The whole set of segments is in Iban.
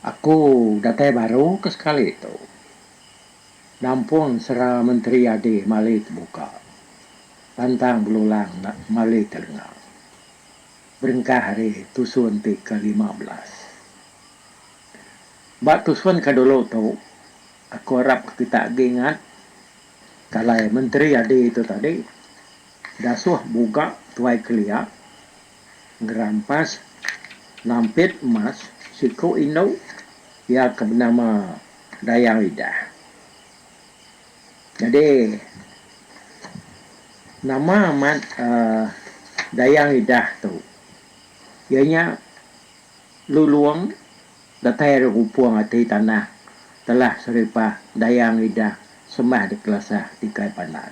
Aku datai baru ke sekali tu. Nampung sera Menteri Adi Mali Tebuka. Pantang Belulang Mali Telenga. Berengkah ari tusun ti ke 15. Ba tusun ke dulu tu, aku arap ke kita agi ingat kalai Menteri Adi tu tadi dasuh buga tuai kelia ngerampas lampit emas siku indu iya ke benama Dayang Idah. Nyadi nama amat uhh Dayang Idah tu iya nya Lulong datai ari Rupong ati tanah telah seripah Dayang Idah sembah dikelasah tikai pandan.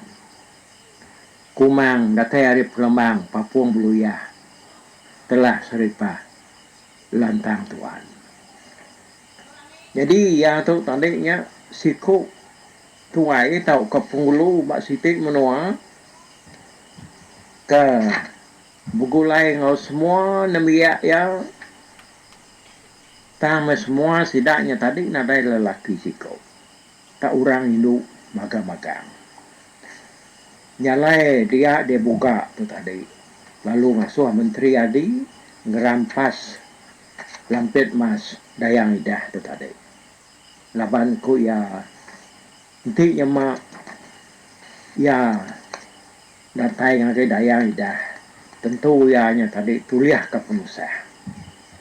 Kumang datai ari Pelembang Papung Beluyah telah seripah Lantang Tuan. Nyadi iya tu tadi nya siku tuai tauka pengulu ba siti menua ke begulai enggau semua nembiak iya tang meh semua sida nya tadi nadai lelaki siku. Tak orang indu magang-magang. Nya alai dia deh buga tu tadi lalu ngasuh Menteri Adi ngerampas lampit mas Dayang Idah tu tadi. Laban ku iya enti nyema iya datai ngagai Dayang Idah tentu iya nya tadi tulihka penusah.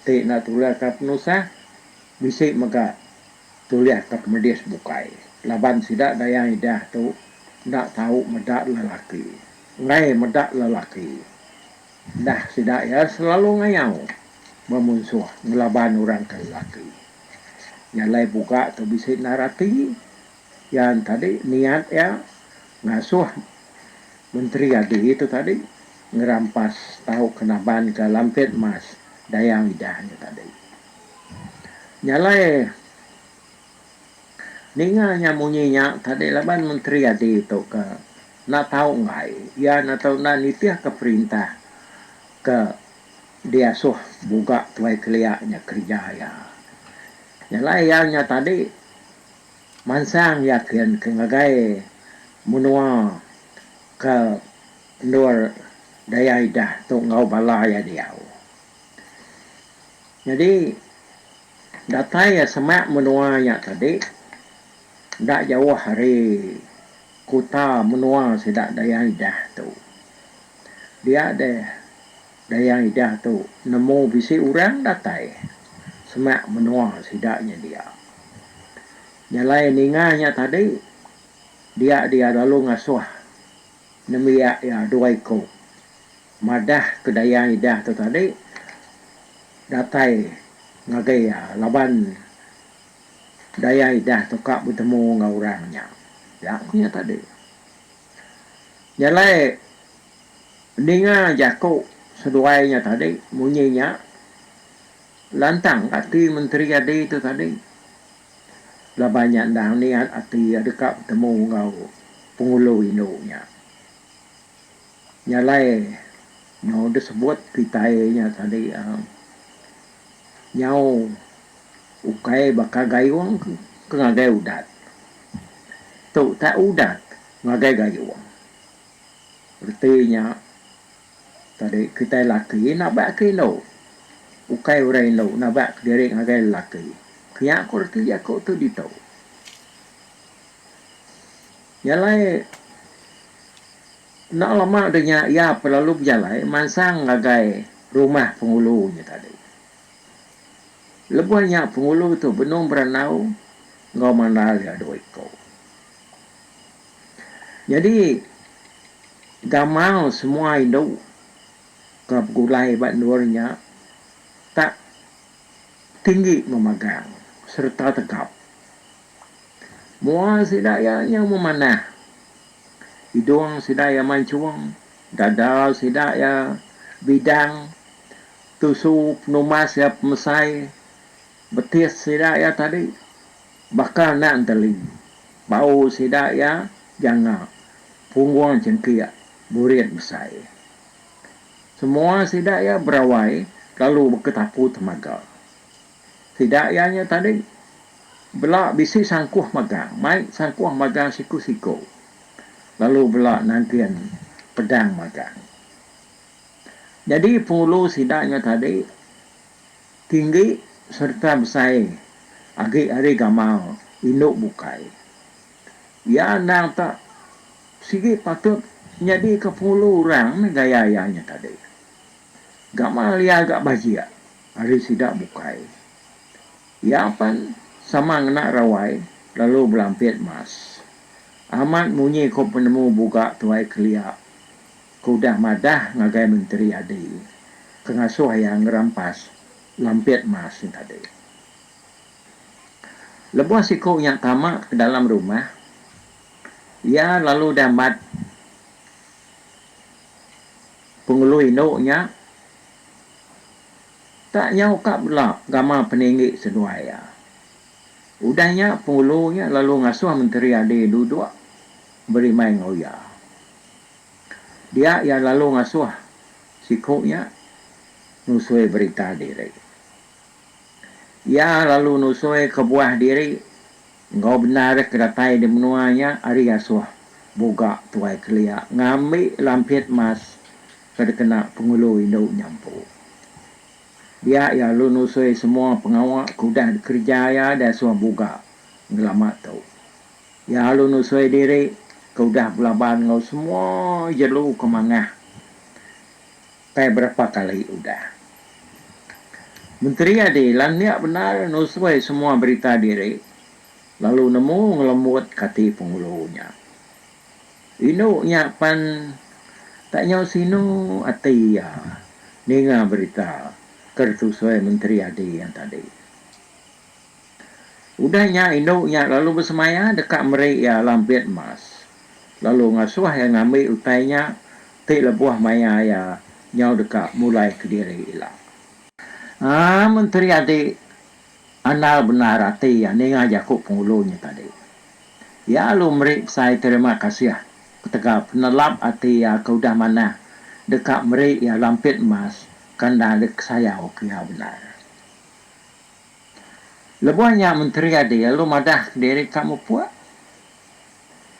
Enti enda tulihka penusah bisi mega Tulihka pemedis bukai laban sida Dayang Idah tu enda tau meda lelaki. Enggai meda lelaki. Dah sida iya selalu ngayau bemunsuh ngelaban orang ke lelaki. Nya alai buga tu bisi endar ati iya tadi niat iya ngasuh Menteri Adi tu tadi ngerampas tauka nabanka lampit mas Dayang Idah nya tadi. Nya alai ninga nya munyi nya tadi laban menteri adi tu ke enda tau enggai iya enda tau enda nitihka perintah ke diasuh buga tuai kelia nya kereja iya. Nya alai iya nya tadi mansang yakin ke ngagai menua ke endur Daya Idah tu enggau bala iya diau. Nyadi datai iya semak menua nya tadi enda jauh ari kuta menua sida Dayang Idah tu. Dia deh Dayang Idah tu nemu bisi orang datai semak menua sida nya dia. Nya alai ninga nya tadi dia dia lalu ngasuh nembiak iya dua iku. Madah ke Dayang Idah tu tadi datai ngagai iya laban Dayang Idah tu ka betemu enggau orang nya. Pia ku nya tadi. Nya alai ninga jaku seduai nya tadi munyi nya lantang ati Menteri Adi tu tadi laban nya endang niat ati iya deka betemu enggau Pengulu Indu nya. Nya alai nyau disebut kitai nya tadi nyau ukai baka gayung ke ngagai udat. Tu tak udat ngagai gayung. Reti nya tadi kitai laki nabak ke indu. Ukai orang indu nabak kediri ngagai lelaki. Kiya ku reti jaku tu ditu. Nya alai enda lama deh nya iya pelalu bejalai mansang ngagai rumah pengulu nya tadi. Lebuh nya pengulu tu benung berandau enggau mandal iya dua iku. Nyadi gamal semua indu ke begulai ba endur nya tak tinggi memagang sereta tegap. Mua sida iya nyau memanah. Idung sida iya manchung, dada sida iya bidang, tusu penumbas iya pemesai, betis sida iya tadi baka enda enteli. Bau sida iya janga, punggung chengkik, burit besai. Semua sida iya berawai lalu beketapu temaga. Sida iya nya tadi bela bisi sangkuh magang, mai sangkuh magang siku-siku lalu bela nangkin pedang magang. Nyadi pengulu sida nya tadi tinggi sereta besai agi ari gamal indu bukai. Iya endang tak sigi patut nyadika pengulu orang meh gaya iya nya tadi. Gamal iya ga bajik ari sida bukai. Iya pan sama ngena rawai lalu belampit mas. Amat munyi ko penemu buga tuai kelia ke udah madah ngagai Menteri Adi ke ngasuh iya ngerampas lampit mas nya tadi. Lebuh siku nya tama ke dalam rumah, iya lalu dambat Pengulu indu nya tak nyau ka bela gamal peninggi seduai iya. Udah nya pengulu nya lalu ngasuh Menteri Adi duduk berimbai enggau iya. Dia iya lalu ngasuh siku nya nusui berita diri. Iya lalu nusui kebuah diri enggau bendar ke datai di menua nya ari asuh Buga Tuai Kelia ngambi lampit mas ke dikena pengulu indu nya empu. Dia iya lalu nusui semua pengawa ke udah dikereja iya diasuh Buga ngelama tu. Iya lalu nusui diri ke udah belaban enggau semua jelu ke mangah. Tai berapa kali udah. Menteri adi landik bendar nusui semua berita diri lalu nemu ngelembut kati pengulu nya. Indu nya pan tak nyau sinu ati iya ninga berita ke ditusui Menteri adi iya tadi. Udah nya indu nya lalu besemaya deka meri iya lampit emas, lalu ngasuh iya ngambi utai nya ti lebuh maya iya nyau deka mulai kediri ila. Aa Menteri adi andal bendar ati iya ninga jaku pengulu nya tadi. Iya lalu meri besai terima kasih ketegal penelap ati iya ke udah manah deka meri iya lampit emas ke endang dikesayau ke iya bendar. Lebuh nya Menteri Adi lalu madah kediri ka mupuk.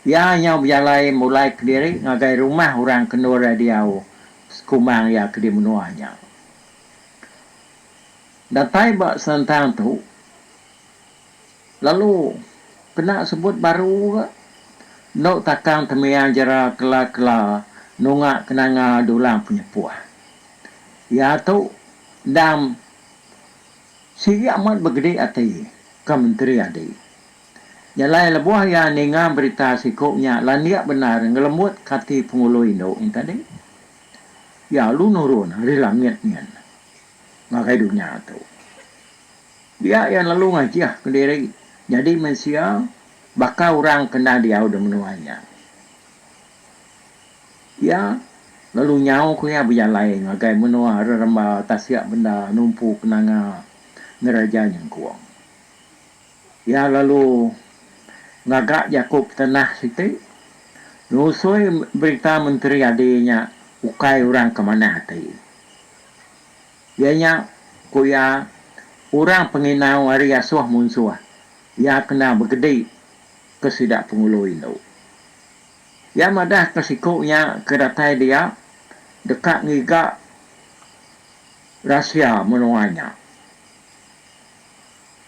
Iya nyau bejalai mulai kediri ngagai rumah orang ke endur iya diau sekumbang iya ke di menua nya. Datai ba senentang tu lalu kena sebut baru ga endo takang temiang jera kela-kela nunga kenanga dulang penyepuh. Iya tu endang Sigi amat begedi ati ke Menteri Adi. Nya alai lebuh iya ninga berita siku nya landik bendar ngelembut ke ati pengulu indu nya tadi. Iya lalu nurun ari langit nyin ngagai dunya tu. Dia iya lalu ngajih kediri nyadi mensia baka orang ke enda diau di menua nya. Iya lalu nyau ku iya bejalai ngagai menua reremba tasik benda numpu kenanga ngereja nyengkung. Iya lalu ngaga jaku petenah siti nusui berita menteri adi nya ukai orang ke manah ati. Iya nya ku iya orang penginau ari asuh munsuh iya kena begedi ke sida pengulu indu. Iya madahka siku nya ke datai dia deka ngiga rahsia menua nya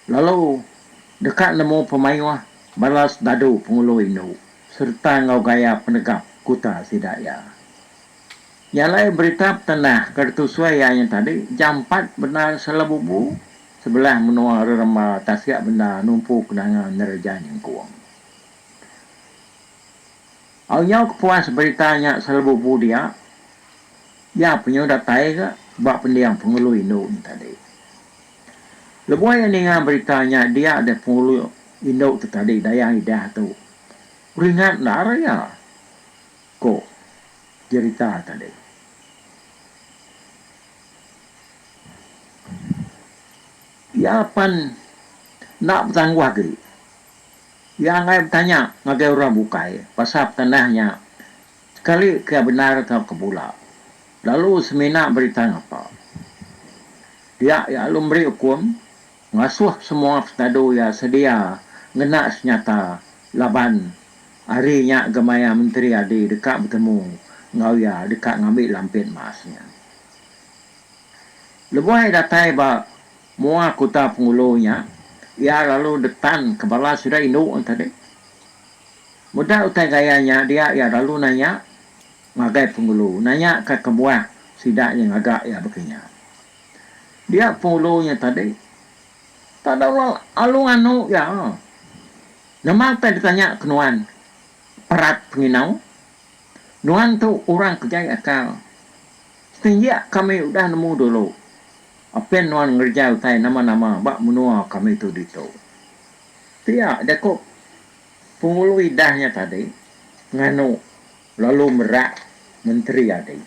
lalu deka nemu pemayuh bala sedadu pengulu indu sereta enggau gaya penegap kuta sida iya. Nya alai berita petenah ke ditusui iya nya tadi jampat bendar selebubu sebelah menua reremba tasik bendar numpu kenanga nereja nyengkung. Au nyau kepuas berita nya selebubu dia, iya penyu datai ga ba pending pengulu indu nya tadi. Lebuh iya ninga berita nya dia deh pengulu indu tu tadi Dayang Idah tu ringat endar iya, ko jerita tadi. Iya pan enda betangguh agi. Iya enggai betanya ngagai orang bukai pasal petenah nya sekali ke bendar tauka bula, lalu semina berita ngapa. Dia iya lalu meri ukum ngasuh semua pesdadu iya sedia ngena senyata laban hari nya ga maya Menteri Adi deka betemu enggau iya deka ngambi lampit mas nya. Lebuh iya datai ba mua kuta pengulu nya, iya lalu detan ke bala sida indu tadi. Meda utai gaya nya dia iya lalu nanya ngagai pengulu nanya ka kebuah sida nya ngaga iya baka nya. Dia pengulu nya tadi tak ada lalu nganu iya. Nama utai ditanya ke nuan perat penginau? Nuan tu orang ke jai akal. Setinjik kami udah nemu dulu apin nuan ngereja utai nama-nama ba menua kami tu ditu. Pia jaku Pengulu Idah nya tadi nganu lalu merak Menteri Adi.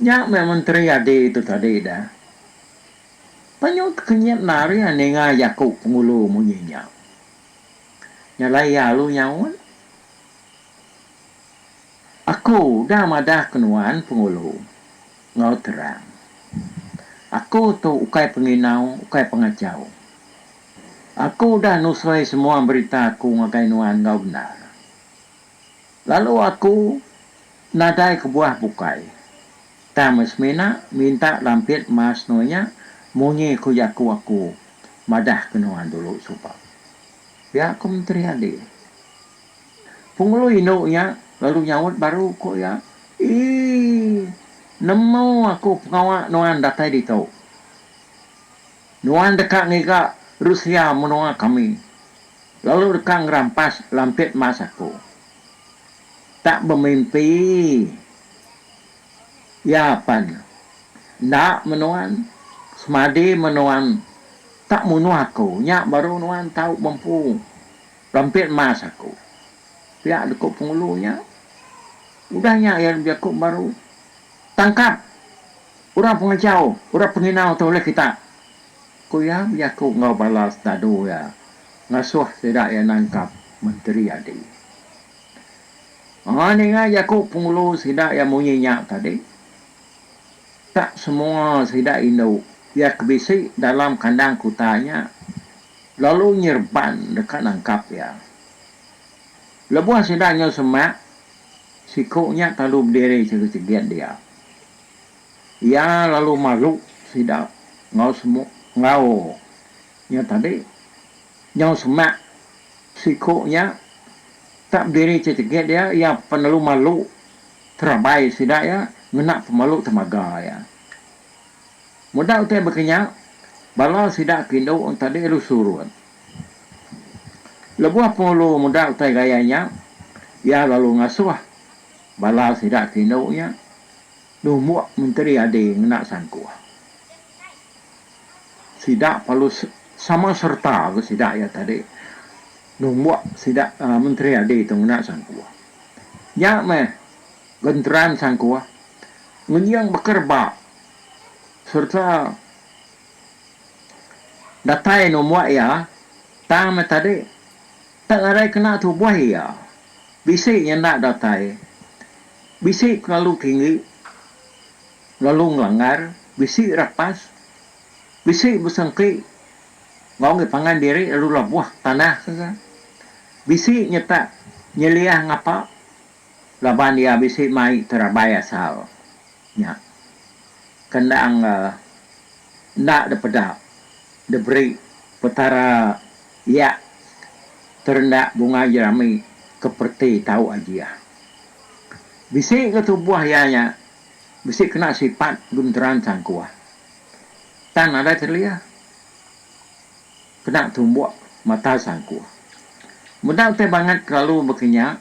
Nya meh Menteri Adi tu tadi dah. Penyu tekenyit endar iya ninga jaku pengulu munyi nya. Nya alai iya lalu nyaut, Aku udah madah ke nuan pengulu enggau terang. Aku tu ukai penginau ukai pengachau. Aku udah nusui semua berita aku ngagai nuan enggau bendar. Lalu aku nadai kebuah bukai. Tang meh semina minta lampit mas nuan nya munyi ku jaku aku madah ke nuan dulu suba. Pia ku Menteri Adi. Pengulu indu nya lalu nyaut baru ku iya, Ii, nemu aku pengawa nuan datai ditu. Nuan deka ngiga resia menua kami lalu deka ngerampas lampit mas aku. Tak bemimpi. Iya pan enda menuan semadi menuan tak munuh aku nya baru nuan tau bempu rampit mas aku. Pia deku pengulu nya. Udah nya iya bejaku baru, Tangkap orang pengejau, orang penginau tu ulih kita, ku iya bejaku enggau bala sedadu iya ngasuh sida iya nangkap Menteri Adi. Aa ninga jaku pengulu sida iya munyi nya tadi. Tak semua sida indu iya ke bisi dalam kandang kuta nya lalu nyerban deka nangkap iya. Lebuh sida nyau semak, siku nya lalu bediri chegit-chegit dia. Iya lalu malu sida enggau semu enggau nya tadi nyau semak siku nya. Tak bediri chegit iya, iya penelu malu terabai sida iya ngena pemalu temaga iya. Meda utai baka nya, bala sida ke indu tadi lalu surut. Lebuh pengulu meda utai gaya nya, iya lalu ngasuh bala sida ke indu nya numbuk Menteri Adi ngena sangkuh. Sida perlu sama sereta ku sida iya tadi. Numbuk sida Menteri Adi tu ngena sangkuh. Nya meh genteran sangkuh ngenjing baka reba sereta datai numbuk iya tang meh tadi tak ngarai kena tubuh iya. Bisi nya enda datai bisi kelalu tinggi lalu ngelanggar bisi rapas bisi besengki. Enggau ngi pangan diri lalu labuh tanah ke ga. Bisi nyetak nyeliah ngapa laban iya bisi mai terabai asal nya. Ke endang enda dipeda diberi Petara yak terendak bungai jerami ke pereti tau ajih. Bisi ke tubuh iya nya bisi kena sipat genteran sangkuh. Tang nadai telih kena tumbuk mata sangkuh. Meda utai bangat kelalu baka nya,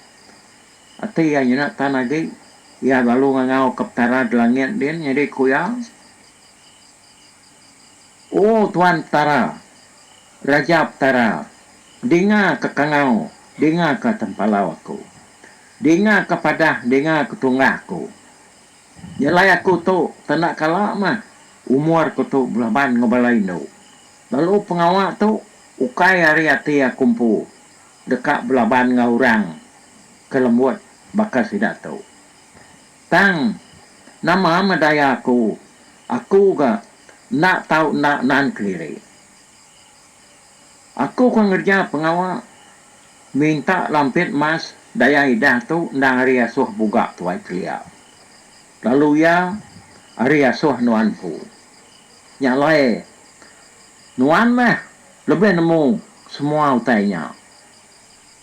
ati iya nyena tan agi, iya lalu ngangau ka Petara di langit din nyadi ku iya, O Tuan Petara, Raja Petara, dinga ka kangau, dinga ka tempalau aku. Dinga ka padah, dinga ka tunggah aku. Nyelai aku tu tenda kala mah umur ku tu belaban enggau bala indu. Lalu pengawa tu ukai ari ati aku empu deka belaban enggau orang ke lembut baka sida tu. Tang nama meh daya aku. Aku ga enda tau enda nan kediri. Aku ke ngereja pengawa minta lampit mas Dayang Idah tu endang ari asuh buga tuai kelia. Lalu iya ari asuh nuan empu. Nya alai nuan meh lebih nemu semua utai nya.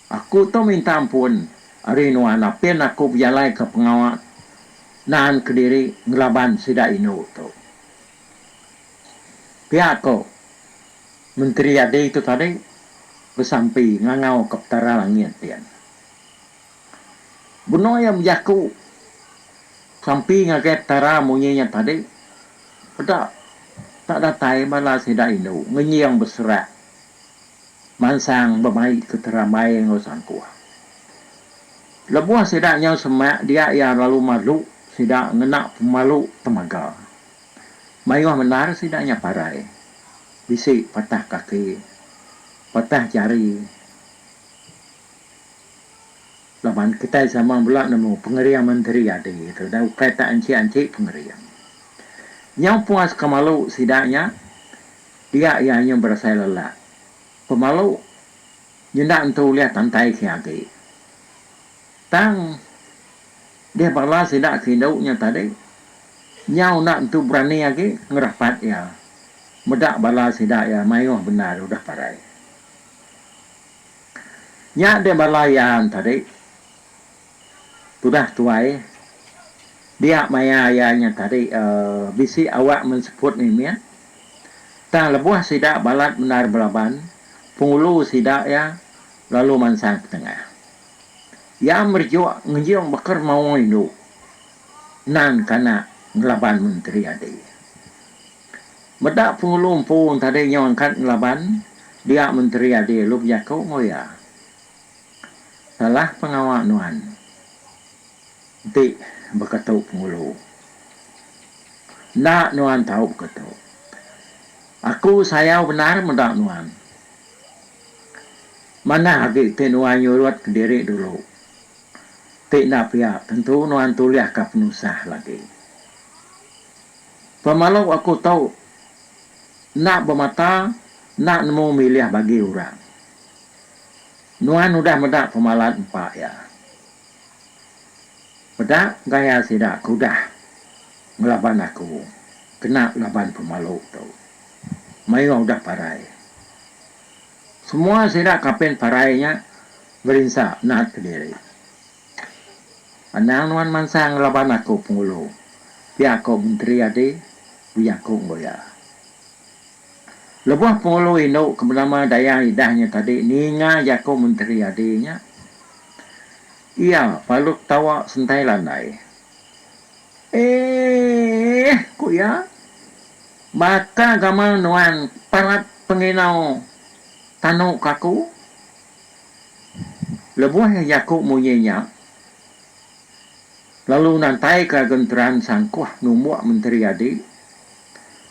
Aku tu minta ampun ari nuan apin aku bejalaika pengawa naan kediri ngelaban sida indu tu. Pia ko Menteri Adi tu tadi besampi ngangau ka Petara Langit din. Benung iya bejaku sampi ngagai Petara munyi nya tadi peda tak datai bala sida indu ngenjing beserak mansang bemai ke terambai enggau sangkuh. Lebuh sida nyau semak dia iya lalu malu sida ngena pemalu temaga. Mayuh bendar sida nya parai. Bisi patah kaki, patah jari. Laban kitai sama bela nemu pengering menteri adi tu dah ukai tak anchi-anchi pengering. Nyau puas ke malu sida nya, dia iya nyu berasai lelak. Pemalu nyenda entu ulih tantai ke agi. Tang deh bala sida ke indu nya tadi nyau enda entu berani agi ngerapat iya meda bala sida iya mayuh bendar udah parai. Nya deh bala iya tadi tudah tuai dia maya iya nya tadi uhh bisi awak menseput mimit tang lebuh sida balat bendar belaban pengulu sida iya lalu mansang ke tengah. Iya merejuk ngenjing baka remaung indu nan kanak ngelaban menteri adi. Meda pengulu empu tadi nyau angkat ngelaban dia menteri adi lalu bejaku enggau iya. Salah pengawa nuan enti baka tu pengulu. Enda nuan tau baka tu. Aku sayau bendar meda nuan. Manah agi ti nuan nyurut kediri dulu. Ti enda pia tentu nuan tulihka penusah lagi. Pemalu aku tu enda bemata enda nemu milih bagi orang. Nuan udah meda pemalat empa iya. Peda gaya sida ke udah ngelaban aku kena laban pemalu tu. Mayuh udah parai. Semua sida kapin parai nya berinsa nat kediri. Anang nuan mansang ngelaban aku pengulu, pia ko Menteri Adi bejaku enggau iya. Lebuh pengulu indu ke benama Dayang Idah nya tadi ninga jaku Menteri Adi nya, iya palu ketawa sentai landai. Eeh ku iya, baka gamal nuan parat penginau tanu ke aku. Lebuh iya jaku munyi nya, lalu nantaika genteran sangkuh numbuk Menteri Adi.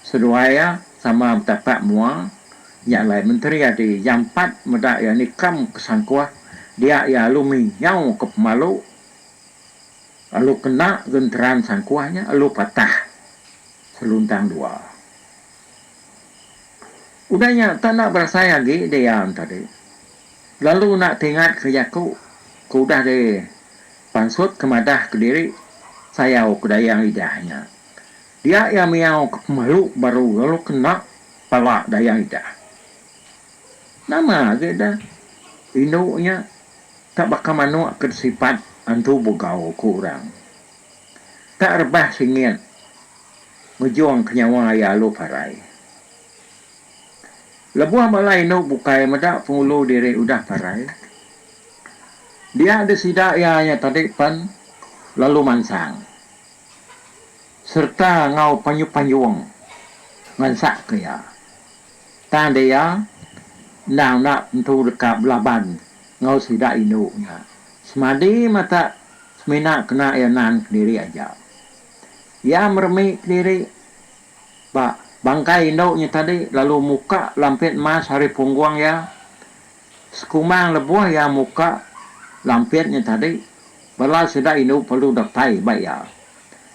Seduai iya sama betapak mua, nya alai Menteri Adi jampat meda iya nikam ke sangkuh dia iya lalu minyau ke pemalu. Lalu kena genteran sangkuh nya lalu patah seluntang dua. Udah nya tak enda berasai agi dia tadi. Lalu enda tingat ke jaku ke udah di pansut ke madah kediri sayau ke Dayang Idah nya. Dia iya miau ke pemalu baru lalu kena pala Dayang Idah. Nama agi deh indu nya. Tak baka manuk ke disipat antu bugau, ku orang. Tak rebah singit ngejung ke nyawa iya alu parai. Lebuh bala indu bukai meda pengulu diri udah parai, dia deh sida iya nya tadi pen lalu mansang sereta enggau panjung-panjung ngansak ke iya. Tang deh iya endang enda tentu deka belaban enggau sida indu nya. Semadi mata semina kena iya nan kediri aja. Iya meremi kediri ba bangkai indu nya tadi lalu muka lampit emas ari punggung iya. Sekumbang lebuh iya muka lampit nya tadi, bala sida indu perlu datai ba iya.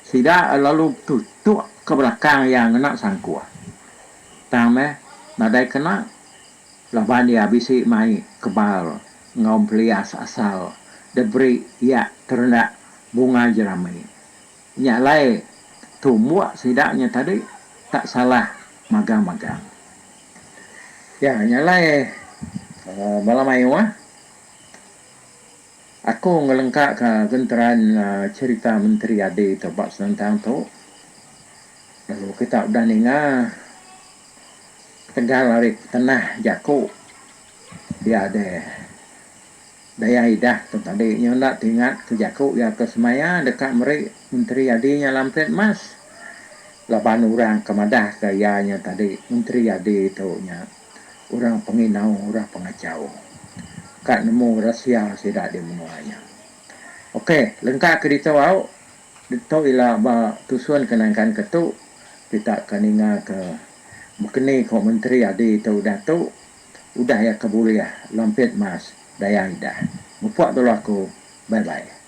Sida lalu betutuk. ke belakang iya ngena sangkuh. Tang meh nadai kena laban iya bisi mai kebal enggau empelias asal diberi iya terendak bunga jerami. Nya alai tumbuk sida nya tadi tak salah magang-magang. Ya nya alai bala mayuh aku ngelengkaka genteran cherita Menteri Adi tu ba senentang tu lalu kita udah ninga ketegal ari petenah jaku dia deh. Daya Idah tu tadi nya enda tingat ke jaku iya ke semaya deka meri Menteri Adi nya lampit mas laban orang ke madah ke iya nya tadi Menteri Adi tu nya orang penginau orang pengachau ka nemu rahsia sida di menua nya. Ok lengka ke ditu au ditu ila ba tusun ke nangkan ke tu kita ke ninga ke bekeni ko Menteri Adi tu udah tu. Udah iya ke bulih lampit mas Dayang Idah. Mupuk dulu aku. Bye bye.